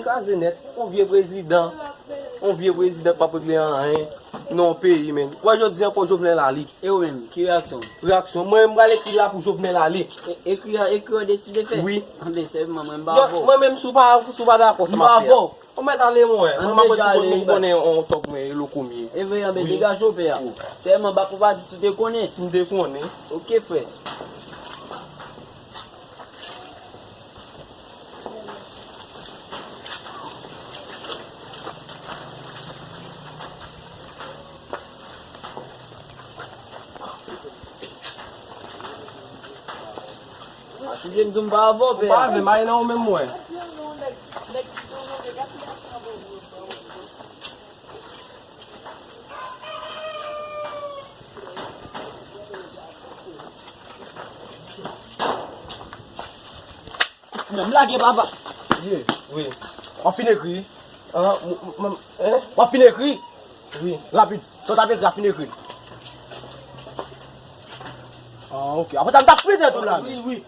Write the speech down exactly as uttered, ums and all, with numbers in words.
Kraze nèt, yon vye prezidan. Yon vye prezidan k p ap regle anyen nan yon peyi, menn. Wè, jodi a fò Jovenel ale. E ou menm, ki reyaksyon w? Reyaksyon, mwen, m pral ekri la pou Jovenel ale. E, ekri a, ekri a deside fè? Wi. Anben, sèlman, mwen, m pa avè w. Mwen menm, si w pa, si w pa dakò, sa m ap fè a. M pa avè w. Ou mèt ale, mwen. Mwen, m ap ret pou konnen yon tòg mwen, loko m ye. E vre, anben, degaje w, pè a. Sèlman, bak ou pa di si w te konnen. Si m te konnen. Oke, frè. A, si w vle m di w m pa avè w, pè a. Ou pa avè m, ale nan ou menm, mwen. Menm lage papa. Ye. Wi. W ap fin ekri? An, m, m, m, en? W ap fin ekri? Wi. Rapid. Sa w t ap ekri, w ap fin ekri. Ah, ok. Apre sa, m t ap fouye tèt ou la. Wi, wi.